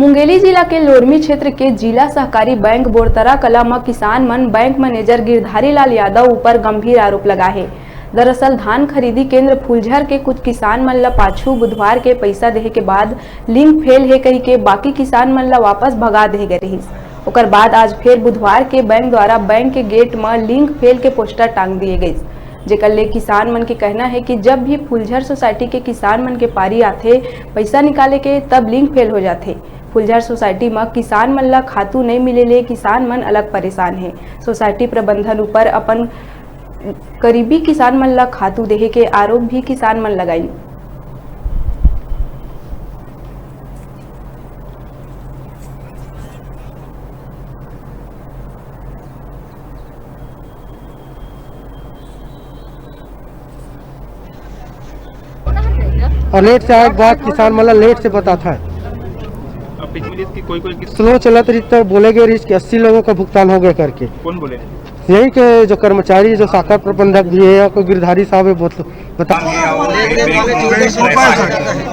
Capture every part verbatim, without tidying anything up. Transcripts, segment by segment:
मुंगेली जिला के लोरमी क्षेत्र के जिला सहकारी बैंक बोरतरा कला म किसान मन बैंक मैनेजर गिरधारी लाल यादव ऊपर गंभीर आरोप लगाए हे। दरअसल धान खरीदी केंद्र फुलझर के कुछ किसान मन ल पाछू बुधवार के पइसा देहे के बाद लिंक फेल हे कहिके बाकी किसान मन ल वापस भगा देहे गए रिहिस। ओकर बाद आज फेर बुधवार के बैंक द्वारा बैंक के गेट म लिंक फेल के पोस्टर टांग दिए गइस, जेकर ले किसान मन के कहना हे कि जब भी फुलझर सोसाइटी के किसान मन के पारी आथे पइसा निकाले के, तब लिंक फेल हो जाथे। फुलझर सोसाइटी म किसान मन ल खातू नइ मिले ले किसान मन अलग परेशान हे। सोसाइटी प्रबंधन ऊपर अपन करीबी किसान मन ल खातू देहे के आरोप भी किसान मन लगाइन। और लेट से आए के बाद किसान मन ला लेट से बताथा। अब पिछली लिस्ट की कोई कोई किस स्लो चलत रही तो बोले गए रही कि अस्सी लोगों का भुगतान हो गया करके। कौन बोले? यही के जो कर्मचारी, जो शाखा प्रबंधक भी है या कोई गिरधारी साहब है, बोल बता।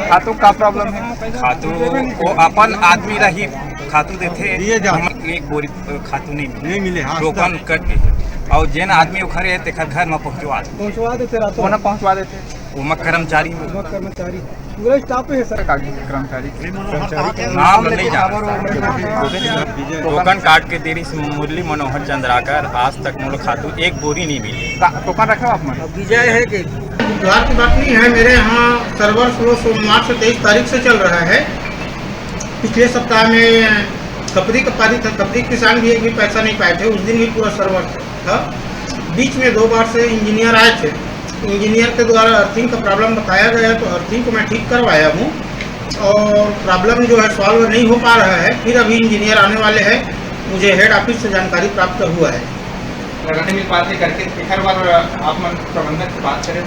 खातू का प्रॉब्लम है। खातू वो अपन आदमी रही, खातू देथे। दिए जाओ। हम एक बोरी खातू नहीं मिले। नहीं मिले, हाँ, टोकन stop। कट के। और जेन आदमी ओखरे है, तेखर घर में पहुंचवा दे। पहुंचवा देते रातों। वो ना पहुंचवा देते। वो मैं कर्मचारी हूँ। वो कर्मचारी। पूरा स्टाफ है सर। कागजी कर्मचारी। कर्मचारी के नाम नहीं जाना। टोकन काट के दे रही मुरली मनोहर चंद्राकर, आज तक मोला खातू एक बोरी नहीं मिली। का-, टोकन रखे हो आप मन? विजय है कि बुधवार की बात नहीं है, मेरे यहाँ सर्वर स्लो सोमवार से तेईस तारीख से चल रहा है। पिछले सप्ताह में खपरी का पारी था, खपरी किसान भी एक भी पैसा नहीं पाए थे, उस दिन भी पूरा सर्वर था। बीच में दो बार से इंजीनियर आए थे, इंजीनियर के द्वारा अर्थिंग का प्रॉब्लम बताया गया, तो अर्थिंग को मैं ठीक करवाया हूँ और प्रॉब्लम जो है सॉल्व नहीं हो पा रहा है। फिर अभी इंजीनियर आने वाले हैं, मुझे हेड ऑफिस से जानकारी प्राप्त हुआ है। अगर नहीं मिल पाते करके फिर बार आप मन प्रबंधक से बात करें।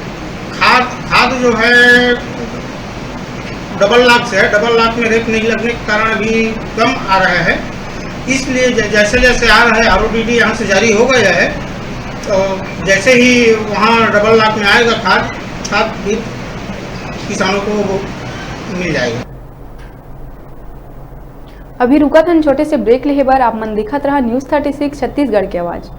खाद, खाद जो है डबल लॉक से है, डबल लॉक में रेक नहीं लगने के कारण अभी कम आ रहा है, इसलिए ज-, जैसे जैसे आ रहा है, आरओडीडी यहाँ से जारी हो गया है, तो जैसे ही वहाँ डबल लॉक में आएगा खाद, खाद भी किसानों को वो मिल जाएगा। अभी रुकत हन छोटे से ब्रेक लेहे बर। आप मन देखत रहा न्यूज़ थर्टी सिक्स छत्तीसगढ़ के आवाज़।